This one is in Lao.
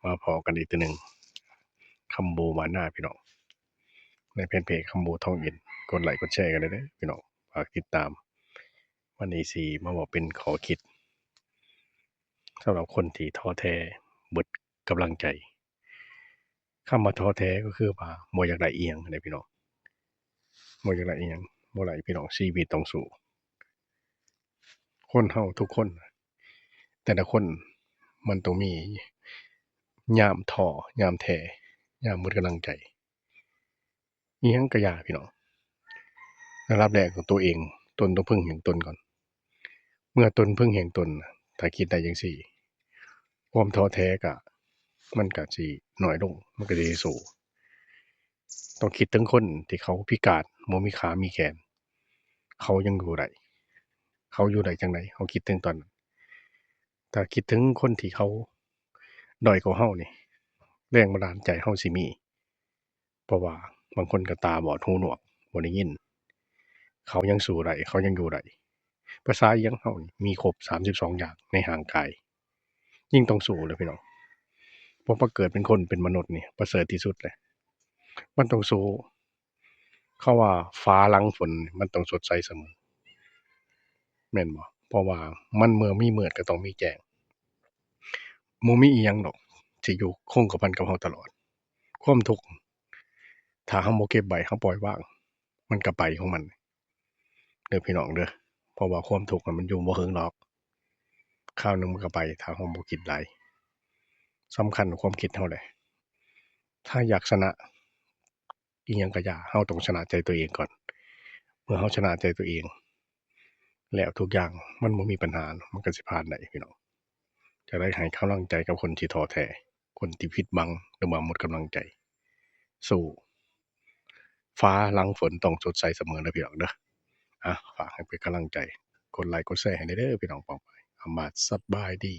ມາພໍ້ກັນອີກເທື່ອໜຶ່ງ ຄຳບູບານນາພີ່ນ້ອງ ໃນແຟນເພຈຄຳບູທອງອິນ ກົດໄລກົດແຊກັນແດ່ເດີພີ່ນ້ອງ ຝາກຕິດຕາມ. ວັນນີ້ຊິມາເວົ້າເປັນຂໍ້ຄິດ ສຳລັບຄົນທີ່ທໍ້ແທ້ ເບິດກຳລັງໃຈ. ຄຳວ່າທໍ້ແທ້ກໍຄືວ່າບໍ່ຢາກໄດ້ອີ່ຫຍັງຫັ້ນແຫຼະພີ່ນ້ອງ ບໍ່ຢາກໄດ້ອີ່ຫຍັງ ບໍ່ໄດ້ພີ່ນ້ອງ ຊີວິດຕ້ອງສູ້. ຄົນເຮົາທຸກຄົນ ແຕ່ລະຄົນມັນຕ້ອງມີຍາມທໍ້ ຍາມແທ້ ຍາມໝົດກຳລັງໃຈ. ອີ່ຫຍັງກະຢ່າພີ່ນ້ອງ ອັນດັບແລກຂອງໂຕເອງ ຕົນຕ້ອງເພິ່ງເຫັນຕົນກ່ອນ. ເມື່ອຕົນເພິ່ງເຫັນຕົນ ຖ້າຄິດໄດ້ຈັ່ງຊີ້ ຄວາມທໍ້ແທ້ກະ ມັນກະຊິໜ້ອຍລົງ ມັນກະຊິສູ້. ຕ້ອງຄິດເຖິງຄົນທີ່ເຂົາພິການ ບໍ່ມີຂາມີແຂນ ເຂົາຍັງຢູ່ໄດ້ ເຂົາຢູ່ໄດ້ຈັ່ງໃດ ເຮົາຄິດເຖິງຕອນນັ້ນ. ຖ້າຄິດເຖິງຄົນທີ່ເຂົາດ້ອຍກວ່າເຮົານີ້ ແຮງບັນດານໃຈເຮົາຊິມີ ເພາະວ່າບາງຄົນກໍຕາບອດຫູໜວກ ບໍ່ໄດ້ຍິນ ເຂົາຍັງສູ້ໄດ້ ເຂົາຍັງຢູ່ໄດ້. ພາສາອີ່ຫຍັງເຮົານີ້ມີຄົບສາມສິບສອງຢ່າງໃນຮ່າງກາຍ ຍິ່ງຕ້ອງສູ້ແຫຼະພີ່ນ້ອງ ເພາະວ່າເກີດເປັນຄົນເປັນມະນຸດນີ້ປະເສີດທີ່ສຸດແຫຼະ ມັນຕ້ອງສູ້. ເຂົາວ່າຟ້າຫຼັງຝົນມັນຕ້ອງສົດໃສສະເໝີ ແມ່ນບໍ່? ເພາະວ່າມັນເມື່ອມີມືດກໍຕ້ອງມີແຈ້ງ ບໍ່ມີອີ່ຫຍັງດອກທີ່ຢູ່ຄົງກະພັນກັບເຮົາຕະຫຼອດ. ຄວາມທຸກ ຖ້າເຮົາບໍ່ເກັບໄວ້ ເຮົາປ່ອຍວາງ ມັນກໍໄປຂອງມັນເດີພີ່ນ້ອງເດີ ເພາະວ່າຄວາມທຸກມັນຢູ່ບໍ່ເຫິງດອກ ຄາວໜຶ່ງມັນກໍໄປ ຖ້າເຮົາບໍ່ຄິດຫຼາຍ. ສຳຄັນຄວາມຄິດເຮົາແຫຼະ ຖ້າຢາກຊະນະ ອີ່ຫຍັງກະຢ່າ ເຮົາຕ້ອງຊະນະໃຈຕົວເອງກ່ອນ. ເມື່ອເຮົາຊະນະໃຈຕົວເອງແລ້ວ ທຸກຢ່າງມັນບໍ່ມີບັນຫາ ມັນກະຊິຜ່ານໄດ້ພີ່ນ້ອງ. ຈະໄດ້ໃຫ້ກຳລັງໃຈກັບຄົນທີ່ທໍ້ແທ້ ຄົນທີ່ຜິດຫວັງ ຫຼືວ່າໝົດກຳລັງໃຈ ສູ້ ຟ້າຫຼັງຝົນຕ້ອງສົດໃສສະເໝີເດີພີ່ນ້ອງເດີ. ອ່ະ ຝາກໃຫ້ເປັນກຳລັງໃຈ ກົດໄລກົດແຊໃຫ້ແດ່ເດີພີ່ນ້ອງປ້ອງປາຍ. ອຳມາດສະບາຍດີ.